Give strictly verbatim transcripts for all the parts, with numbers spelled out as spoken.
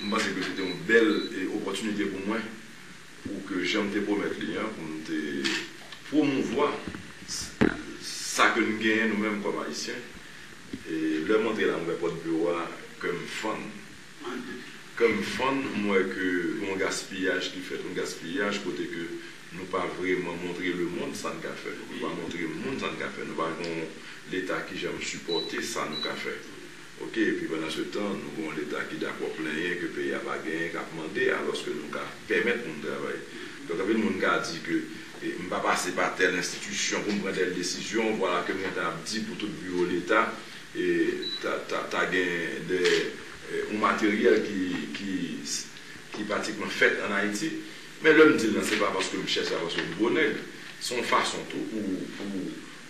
M panse ke se te yon bèl, e, opòtinite pou mwen, pou ke jan m te pwomèt li an, pou m te pwomouvwa s-, sa ke n genyen nou menm kòm Ayisyen. E lè m antre la, m wè pòt biwo a, kè m fann. Kè m fann, m wè ke yon gaspiyaj ki fèt, yon gaspiyaj kote ke nou pa vrèman montre lemonn sa n ka fè. Nou pa montre moun sa n ka fè. Nou pa gen yon Leta ki janm sipòte sa nou ka fè. Oke, epi pandan se tan, nou gen yon Leta ki dakò plenyen ke peyi a pa genyen, k ap mande, alòske nou ka pèmèt moun travay. Donk, anpil moun ka di ke, e, m pa pase pa tèl enstitisyon pou m pran tèl desizyon, vwala ke m gentan ap di pou tout biwo Leta, e, ta, ta, ta gen de, e, yon materyèl ki, ki, ki pratikman fèt ann Ayiti. Men lè m di l lan, se pa paske m chèche, se pa paske m gwo nèg. Se yon fason tou pou, pou,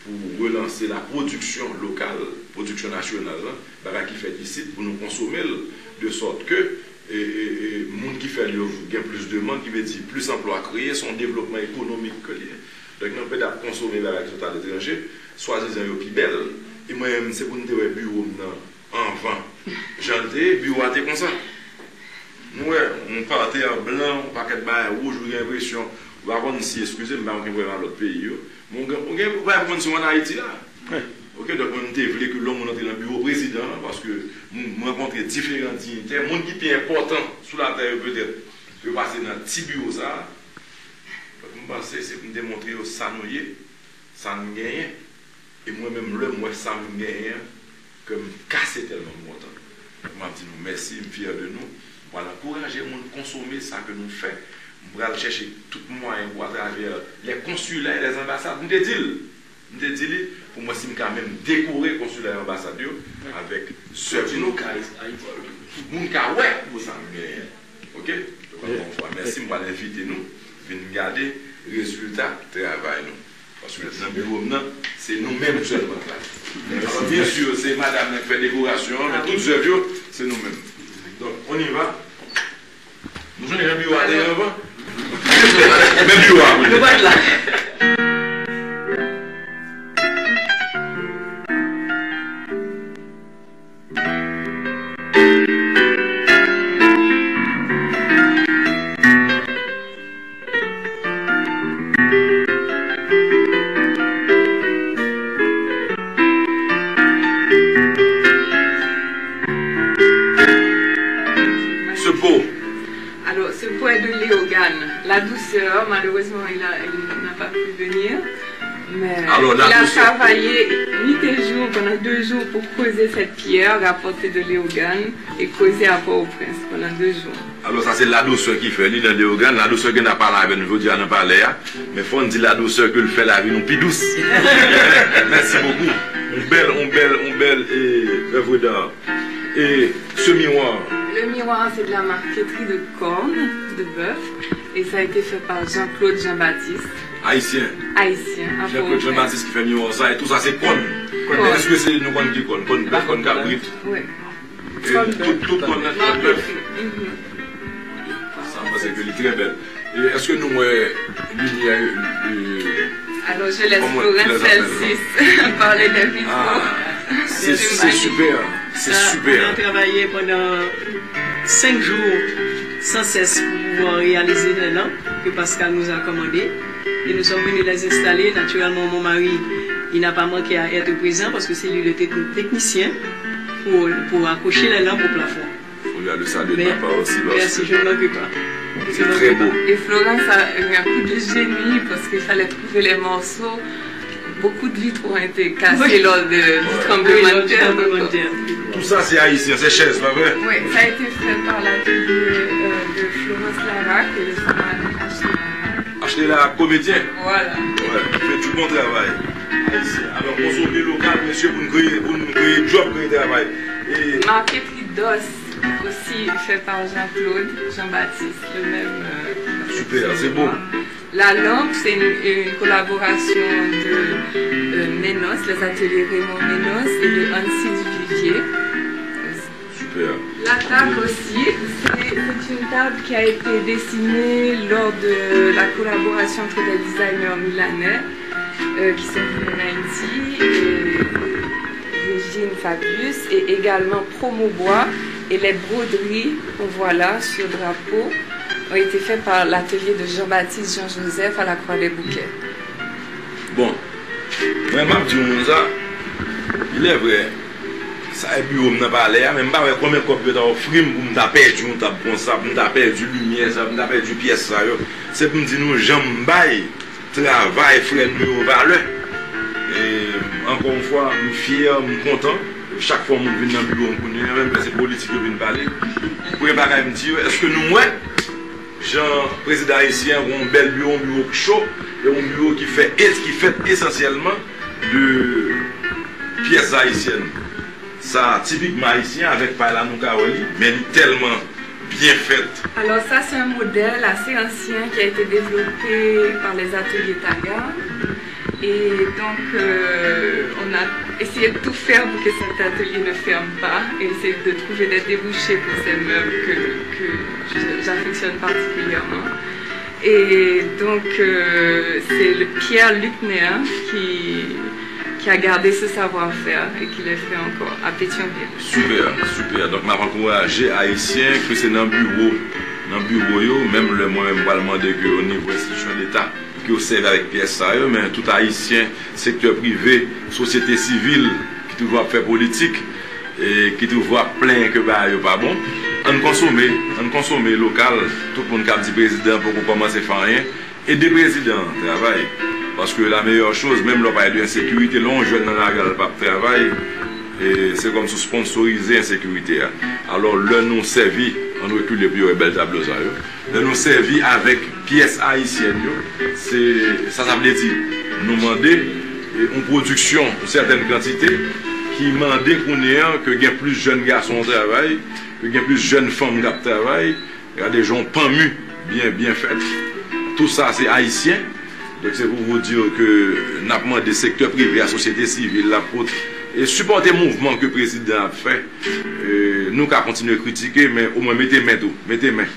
pou relanse la pwodiksyon lokal, pwodiksyon nasyonal lan, bagay ki fèt isit, pou nou konsome l, de sòt ke, e, e, e, moun ki fè l yo gen plis demann, ki vle di plis anplwa kreye, se yon devlopman ekonomik ke l ye. Donk, nan pèd ap konsome bagay ki sot aletranje, swadizan yo pi bèl, e mwen menm, se pou n te wè biwo m nan anvan. Jan l te ye, biwo a te konsa. Nou wè, yon pate an blan, yon pakèt bagay wouj, ou gen enpresyon, ou pa konn si, eskize m, m pa gen pwoblèm ak lòt peyi yo, men ou gen, ou gen, ou pa konn si w ann Ayiti la. Oke, donk mwen, m te vle ke lè yon moun antre nan biwo prezidan an, paske m, m rankontre diferan diyitè, moun ki pi enpòtan sou latè yo petèt, yo pase nan ti biwo sa a. Donk, m panse se pou m te montre yo sa nou ye, sa n genyen. E mwen menm, lè m wè sa m genyen an, kè m kase tèlman m kontan. M ap di nou mèsi, m fyè de nou. M pral ankouraje moun konsome sa ke nou fè. M pral chèche tout mwayen pou, atravè les consulats et les ambassades, m te di l, m te di li, pou m wè si m ka menm dekore konsila e anbasad yo avèk zèv nou. Tout moun ka wè sa m genyen. Oke? Donk, ankò yon fwa, mèsi. M pral envite nou vin gade rezilta travay nou. Paske nan biwo m nan, se nou menm sèlman k la. Alò, byen si, se madanm nan k fè dekorasyon an, men tout zèv yo, se nou menm. Donk, on y va. Nou sonje jan biwo a te ye anvan? Men biwo a kounye a. Ce pot. Alors, ce pot est de Léogâne. La douceur, malheureusement, il a, il n'a pas pu venir. Mais il a travaillé nuit et jour pendant deux jours pour creuser cette pierre rapportée de Léogâne et creusée à Port-au-Prince pendant deux jours. Alò, sa se Ladousè ki fè li nan Leyogàn. Ladousè gen nan pale avè nou jodi a nan palè a. Men fò n di Ladousè ke l fè lavi nou pi dous. Mèsi bokou. Yon bèl, yon bèl, yon bèl, e, œuvre d'art. Et ce miroir? Le miroir, c'est de la marqueterie de corne de bœuf et ça a été fait par Jean-Claude Jean-Baptiste. Ayisyen. Ayisyen, à Port-au-Prince. Jean-Claude Jean-Baptiste ki fè miwa sa e tou sa se kòn. Kòn. Èske se nou konn ki kòn? Kòn bèf, kòn kabrit? Wi. E tout, tout kòn nan kòn bèf. Mhm. Sa, m panse ke li trè bèl. E èske nou wè limyè, e, Alors, je laisse Florence Celsus parler des vitraux. Ah, c'est, c'est super, c'est super. On a travaillé pendant cinq jours sans cesse pour pouvoir réaliser les lampes que Pascal nous a commandées. Et nous sommes venus les installer. Naturellement, mon mari, il n'a pas manqué à être présent parce que c'est lui le tec-, technicien pour, pour accrocher les lampes au plafond. On lui a le salut de ma part aussi, parce que c'est très beau. Et Florence a eu un coup de génie parce qu'il fallait trouver les morceaux. Beaucoup de vitraux ont été cassés lors de, du tremblement de terre. Tout sa se ayisyen, se chèz, pa vre? Oui, ça a été fait par l'atelier, euh, de Florence Laraque et le format Ashley Laraque. Ashley Laraque, comédien. Voilà. Ouais, il fait du bon travail. Ayisyen. Alò, konsome lokal, mesye, pou n kreye, pou n kreye djòb, kreye travay. E Marqueterie d'os, aussi fait par Jean-Claude Jean-Baptiste, le même, euh, super, c'est beau. La lampe, c'est une, une collaboration de, euh, Menos, les ateliers Raymond Menos et de Anne-Sylvie Vivier. Super. La table aussi, c'est, c'est une table qui a été dessinée lors de la collaboration entre des designers milanais, euh, qui sont venus en Haïti, euh, Régine Fabius et également Promobois. Et les broderies qu'on voit là sur drapeau ont été faites par l'atelier de Jean-Baptiste Jean-Joseph à la Croix des Bouquets. Bon, mwen m ap di yon moun sa, il est vrai, sa e biwo m nan palè a, men m pa wè konbyen kòb yo ta ofri m pou m ta pèdi yon tab konsa, pou m ta pèdi limyè sa, pou m ta pèdi pyès sa yo. Se pou m di nou jan m bay travay frè nou yo valè. E, ankò yon fwa, m fyè, m kontan. Chak fwa moun vin nan biwo m kounye a, menm lè se politik yo vin pale, premye bagay m di yo, èske nou wè jan prezidan ayisyen an gen yon bèl biwo, yon biwo k cho, e yon biwo ki fè, e ki fèt esansyèlman de pyès ayisyèn. Sa tipikman ayisyen, avèk pay la nou ka wè li, men li tèlman byen fèt. Alors ça, c'est un modèle assez ancien qui a été développé par les ateliers Taga. Et donc, euh, on a essayé de tout faire pour que cet atelier ne ferme pas et essayer de trouver des débouchés pour ces meubles que, que je- j'affectionne particulièrement. Et donc, euh, c'est le Pierre Luckner qui, qui a gardé ce savoir-faire et qui le fait encore à Pétion-Ville. Super, super. Donk, m ap ankouraje Ayisyen ke se nan biwo, nan biwo yo, menm lè mwen menm m pral mande ke o nivo enstitisyon Leta, pou ke yo sèvi avèk pyès sa yo, men tout Ayisyen, sektè prive, sosyete sivil, ki toujou ap fè politik, e ki toujou ap plenyen ke bagay yo pa bon. Ann konsome, ann konsome lokal. Tout moun k ap di prezidan poko kòmanse fè anyen, ede prezidan an travay. Paske la meilleure chose, menm lè w pale de ensekirite, lè yon jèn nan lari a l p ap travay, e se kòmsi w sponsorize ensekirite a. Alò, lè nou sèvi, ann rekile pou yo wè bèl tablo sa yo. Lè nou sèvi avèk pyès ayisyèn yo, se sa sa vle di. Nou mande, e, yon pwodiksyon, yon sètèn kantite, ki mande kounye a ke gen plis jèn gason travay, ke gen plis jèn fanm k ap travay. Gade jan yon panmi byen, byen fèt. Tou sa se ayisyen. Donk se pou vous dire ke n ap mande sektè prive a, sosyete sivil la, pou, e, sipòte mouvman ke prezidan ap fè. E, nou ka kontinye kritike, men omwen mete men tou, mete men.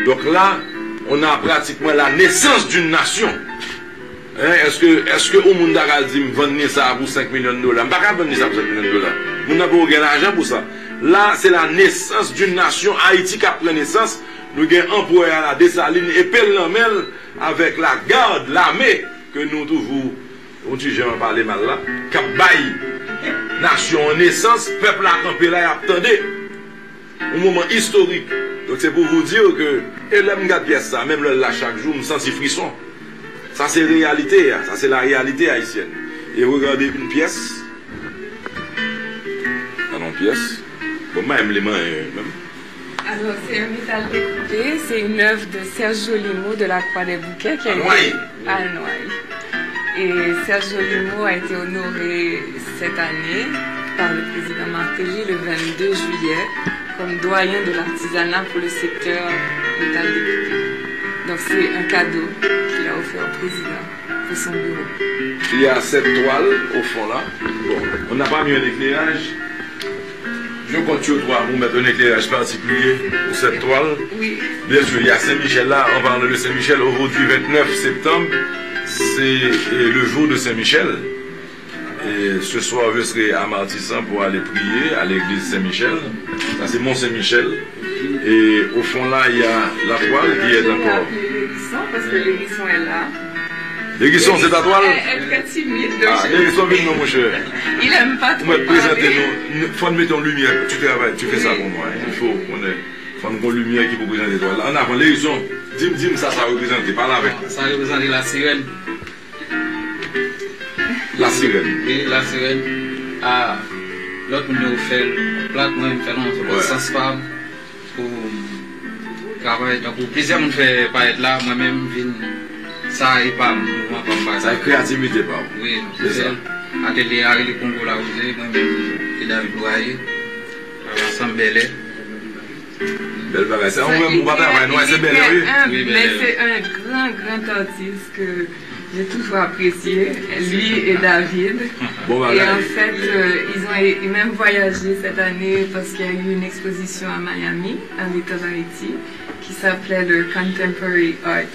Donk la, on a pratiquement la naissance d'une nation. Hein, èske, èske yon moun ta ka di m vann li sa pou senk milyon dola? M pa ka vann li sa pou senk milyon dola. Moun nan poko gen lajan pou sa. La, se la naissance d'une nation, Ayiti k ap pran nesans. Nou gen anperè a la, Desalin, epe l nan men l, avèk lagad, lame, ke nou toujou, yon ti jan pale mal la, k ap bay nasyon an nesans, pèp la kanpe la, y ap tande. Yon moman istorik. Donk, se pou vous dire ke, e lè m gad pyès sa, menm lè l la chak jou, m santi frison. Sa se reyalite a, sa se la réalité haïtienne. E regardez une pièce. Gade yon pyès. Bon, m pa menm li manyen menm. Alors, c'est un métal découpé, c'est une œuvre de Serge Jolimo de la Croix des Bouquets qui a été Anway. Anway. Et Serge Jolimo a été honoré cette année par le président Martelly le vingt-deux juillet comme doyen de l'artisanat pour le secteur métal découpé. Donc c'est un cadeau qu'il a offert au président pour son bureau. Il y a cette toile au fond là. Bon, on n'a pas mis un éclairage. Je compte sur toi pour mettre un éclairage particulier pour cette toile. Oui. Bien sûr, il y a Saint-Michel là, en parlant de Saint-Michel, aujourd'hui vingt-neuf septembre, c'est euh, le jour de Saint-Michel. Et ce soir, je serai à Martissant pour aller prier à l'église Saint-Michel. Ça, c'est Mont Saint-Michel. Et au fond là, il y a la toile qui est encore. L'hérisson, parce que l'hérisson est là. L'hérisson, c'est ta toile? Elle, elle est très timide, donc Ah, je- l'hérisson, vin non, mon cher. Il aime pas trop Ou mèt parler. Prezante nou. Fò n mete yon limyè. Tu travailles, tu fais ça pour moi, hein. Il faut qu'on ait, fò n gen yon limyè ki pou prezante toile la. An avan, l'hérisson, di m, di m sa sa reprezante. Pale avèk mwen. Sa reprezante la sirèn. La sirèn. Wi, la sirèn. Ah, lòt moun yo fè l plat, mwen, m fè l nan Ouais. sans pa m. Pou travay, tankou plizyè moun fè payèt la, mwen menm m vin, sa e pa m, mouvman pa m pa Sa e kreyativite pa w. Wi, Se se sa. Atelye a rele Kongo Lawoze, mwen menm e David Bwaye, ansanm Bèlè. Bèl bagay. Se ou menm ou pa travay, non, se bèl, wi. Wi, men se un grand, grand artiste que j'ai toujours apprécié, lui et David. Bon bagay. Et en fait, euh, ils ont é- même voyagé cette année parce qu'il y a eu une exposition à Miami, en étant d'Haïti, qui s'appelait le Contemporary Art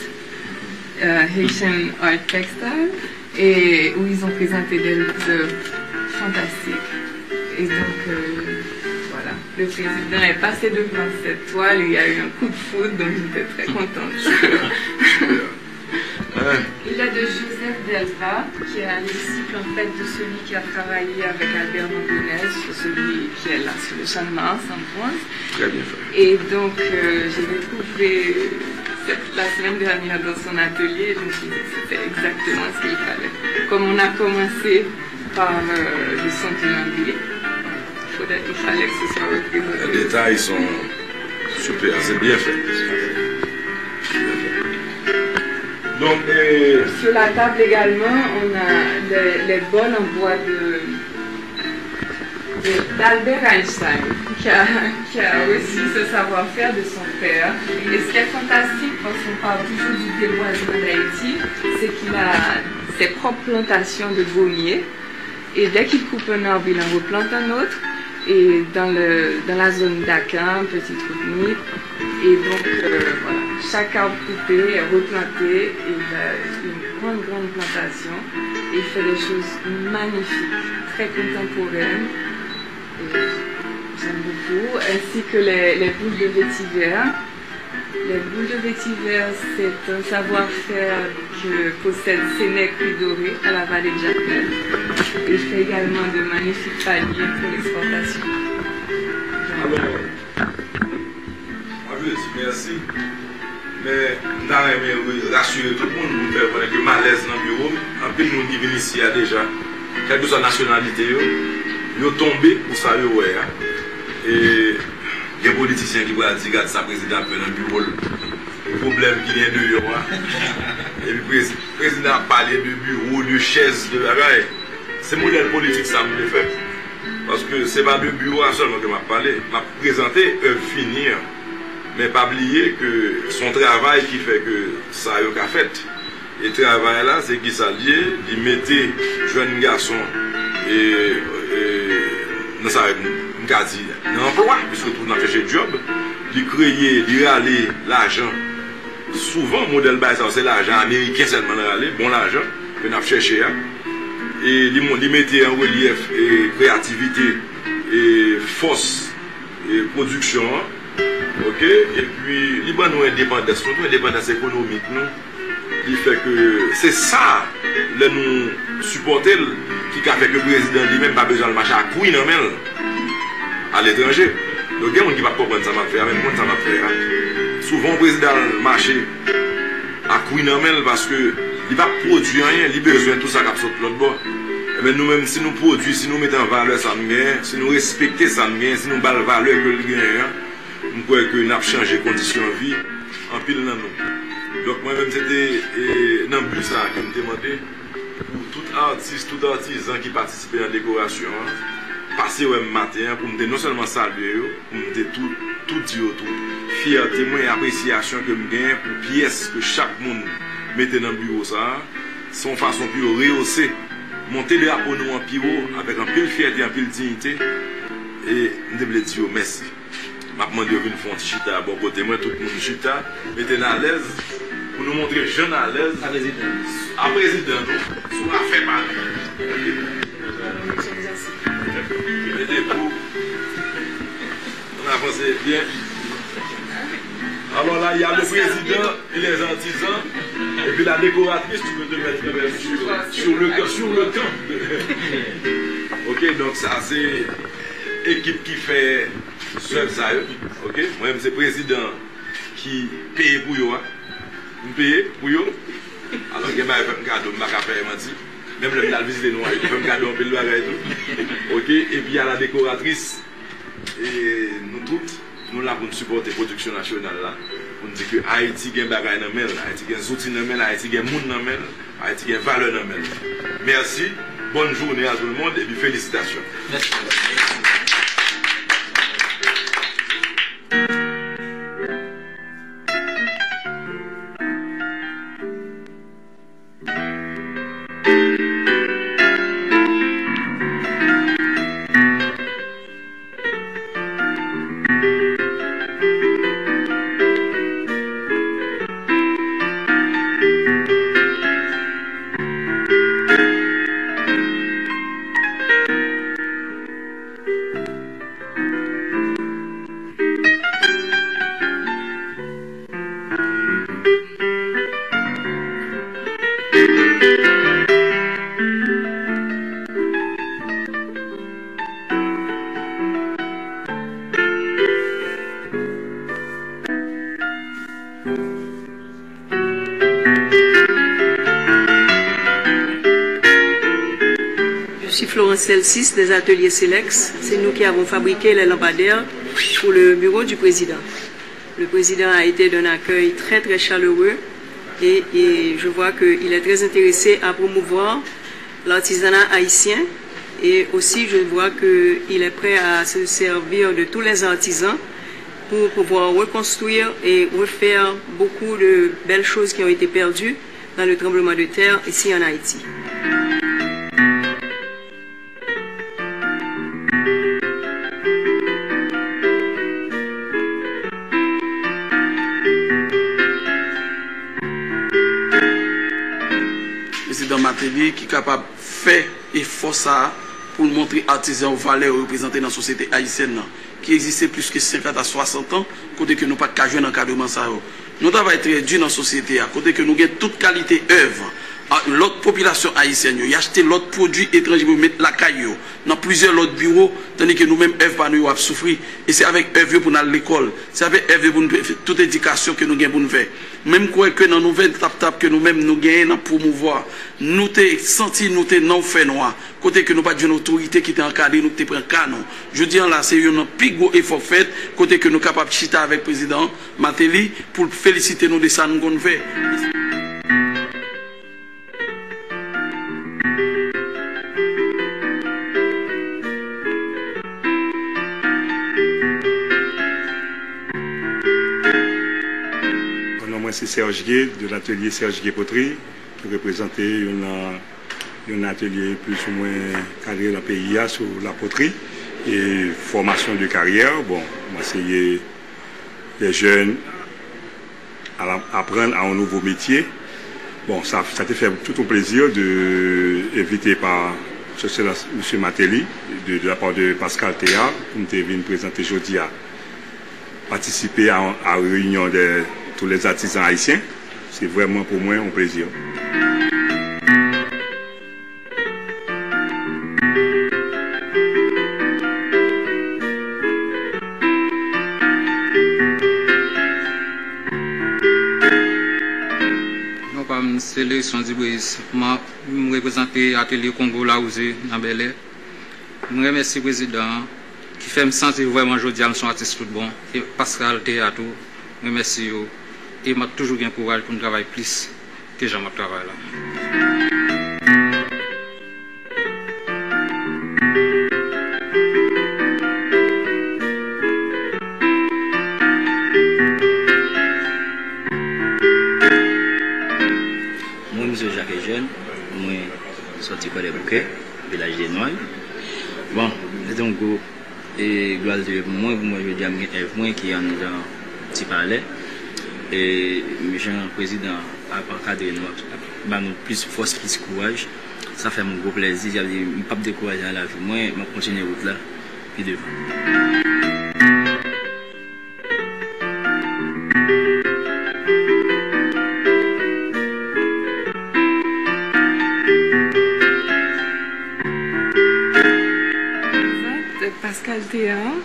euh, Haitian Art Textile, et où ils ont présenté des œuvres fantastiques. Et donc, euh, voilà, le président est passé devant cette toile, il y a eu un coup de foudre, donc j'étais très contente. Super. Super. Hein? Il est de Joseph Delva, qui est à lexique en fait de celui qui a travaillé avec Albert Mandonez sur celui qui est là, sur le Champ de Mars en bronze. Très bien fait. Et donc, euh, j'ai découvert cette- la semaine dernière dans son atelier, je me suis dit que c'était exactement ce qu'il fallait. Comme on a commencé par euh, le son du mandolin, il faudrait, il fallait que ce soit représenté. Les détails sont super, c'est bien fait. Donc, euh, sur la table également, on a les, les bols en bois de, de- d'Albert Einstein, qui a, qui a reçu ce savoir-faire de son père. Et ce qui est fantastique, parce qu'on parle toujours du déboisement d'Haïti, c'est qu'il a ses propres plantations de gommiers. Et dès qu'il coupe un arbre, il en replante un autre. Et dans le, dans la zone d'Aquin, Petite Route Nip. Et donc, euh, voilà, chaque arbre coupé est replanté et il a une grande, grande plantation. Et il fait des choses magnifiques, très contemporaines. Et j'aime beaucoup, ainsi que les, les boules de vétiver. Les boules de vétiver, c'est un savoir-faire que possède Sénèque Ridoré à la Vallée de Jacmel. Il fait également de magnifiques paniers pour l'exportation. Alò, mwen vle di mèsi, men m ta renmen re- rasire tout moun, pou m fè konnen ke m alèz nan biwo m. Anpil moun ki vin isi a deja, kèlkeswa nasyonalite yo, yo tonbe pou sa yo wè a. E gen politisyen ki pral di, "Gad sa prezidan ap fè nan biwo l, pwoblèm ki gen deyò a." Epi prezi- prezidan ap pale de biwo, de chèz, de bagay. Se modèl politik sa m vle fè. Paske se pa de biwo a sèlman ke m ap pale. M ap prezante èv fini an. Men pa bliye ke se yon travay ki fè ke sa yo ka fèt. E travay la, se kisa l ye? Li mete jèn gason, e, e, nan sa m ka di, nan anplwa, piske tout n ap chèche djòb. Li kreye, li rale lajan. Souvan, modèl bagay sa yo, se lajan ameriken sèlman n rale, bon lajan, ke n ap chèche a. E li, mon- li mete an relyèf, e, kreyativite, e, fòs, e, pwodiksyon an. Oke? Epi, li ban nou endepandans. Nou tou endepandans ekonomik nou. Li fè ke se sa, lè nou sipòte l, ki ka fè ke prezidan li menm pa bezwen al mache ak kwi nan men l aletranje. Donk, gen moun ki p ap konprann sa m ap fè a, men m konn sa m ap fè a. Souvan, yon prezidan al mache ak kwi nan men l paske li p ap pwodui anyen, li bezwen tou sa k ap sot lòt bò. Ebyen, nou menm, si nou pwodui, si nou mete an valè sa n genyen, si nou respekte sa n genyen, si nou ba l valè ke l genyen an, m kwè ke n ap chanje kondisyon vi anpil nan nou. Donk, mwen menm, se te, e, nan bi sa a ke m te mande pou tout atis, tout atizan ki patisipe nan dekorasyon an, pase wè m maten an pou m te non sèlman salye yo, pou m te tou, tou di yo tou fyète mwen e apresyasyon ke m genyen pou pyès ke chak moun mete nan biwo sa a. Se yon fason pou yo reyose, monte drapo nou an pi wo, avèk anpil fyète, anpil diyite. E m te vle di yo mèsi. M ap mande yo vin fè yon ti chita bò kote mwen, tout moun chita, mete n alèz, pou nou montre jan n alèz a prezidan nou sou afè pa li. Mete pou nou avanse byen. Alors là, il y a le président et les artisans, et puis la décoratrice, tu peux te mettre sur, sur le, sur le camp. Ok, donk sa se ekip ki fè zèv sa yo. Ok, mwen menm se prezidan ki peye pou yo a. M peye pou yo. Alò gen bagay fè m kado, m pa ka fè manti. Menm lè m t al vizite nou a, yo te fè m kado anpil bagay tou. Ok, epi a la dekoratris, e nou tout, nou la pou n sipòte pwodiksyon nasyonal la. Pou n di ke Ayiti gen bagay nan men l, Ayiti gen zouti nan men l, Ayiti gen moun nan men l, Ayiti gen valè nan men l. Mèsi, bòn jounen a tout le monde, epi felisitasyon. Mèsi. Je suis Florence Celsis des ateliers Selex. C'est nous qui avons fabriqué les lampadaires pour le bureau du président. Le président a été d'un accueil très, très chaleureux et, et je vois qu'il est très intéressé à promouvoir l'artisanat haïtien et aussi je vois qu'il est prêt à se servir de tous les artisans pour pouvoir reconstruire et refaire beaucoup de belles choses qui ont été perdues dans le tremblement de terre ici en Haïti. Prezidan Martelly ki kapab fè efò sa a pou l montre atizan yo valè yo reprezante nan sosyete ayisyèn nan, ki egziste plis ke senkant a swasant an, kote ke nou pa t ka jwenn ankadreman sa yo. Nou travay trè di nan sosyete a, kote ke nou gen tout kalite èv a lòt popilasyon ayisyèn yo. Y achte lòt pwodui etranje pou yo met lakay yo, nan plizyè lòt biwo, tandike nou menm èv pa nou yo ap soufri. E se avèk èv yo pou n al lekòl, se avèk èv yo pou n fè tout edikasyon ke nou gen pou n fè. Men m kwè ke nan nouvèl etap ke nou menm nou genyen nan pwomouvwa, nou te santi nou te nan yon fènwa, kote ke nou pa t jwenn otorite ki te ankadre nou, ki te pran ka nou. Jodi a la, se youn nan pi gwo efò k fèt, kote ke nou kapab chita avèk prezidan Martelly pou l felisite nou de sa nou konn fè. Non mwen se Serge Gay de l'atelier Serge Gay Poterie ki reprezante youn nan youn nan atelye plizoumwen kadre nan peyi a sou lapotri e fòmasyon de karyè. Bon, m anseye lè jèn aprann a yon nouvo metye. Bon, sa, sa te fè tout yon plezi de envite pa Son Ekselans Mesye Martelly de, de la part de Pascal Théard pou m te vin prezante jodi a, patisipe a, a reyinyon de tous les artisans haïtiens. Se vrèman pou mwen yon plezi. Non pa m se Lerisson Dibreus, m reprezante atelye Kongo Lawouze nan Bèlè. M remèsye prezidan an ki fè m santi vrèman jodi a m se yon atis tout bon, e Pascal Théard tou, m remèsye yo, e m ap toujou gen kouraj pou m travay plis ke jan m ap travay la. Mwen, m se Jacques Eugène, mwen sòti Kwadèboukè, vilaj de Nway. Bon, se te yon gwo e glwa l te ye pou mwen, pou mwen jodi a m gen èv mwen ki anndan Ti Palè. E jan prezidan an ap ankadre nou, ap ba nou plis fòs, plis kouraj, sa fè m gwo plèzi. Sa vle di m p ap dekouraje nan lavi mwen, m ap kontinye wout la pi devan. Pascal Théard,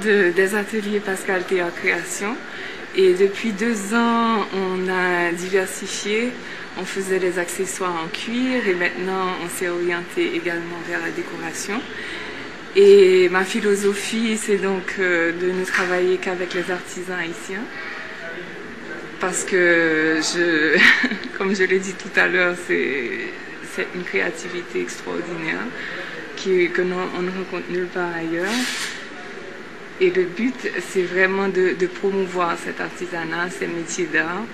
de, des ateliers Pascal Théard Création. Et depuis deux ans, on a diversifié. On faisait des accessoires en cuir et maintenant on s'est orienté également vers la décoration. Et ma philosophie, c'est donc euh, de ne travailler qu'avec les artisans haïtiens. Parce que, je, comme je l'ai dit tout à l'heure, c'est c'est une créativité extraordinaire qui, que l'on on ne rencontre nulle part ailleurs. Et le but, c'est vraiment de, de promouvoir cet artisanat, ces métiers d'art,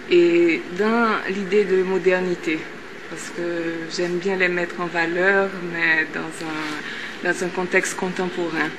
et dans l'idée de modernité, parce que j'aime bien les mettre en valeur, mais dans un, dans un contexte contemporain.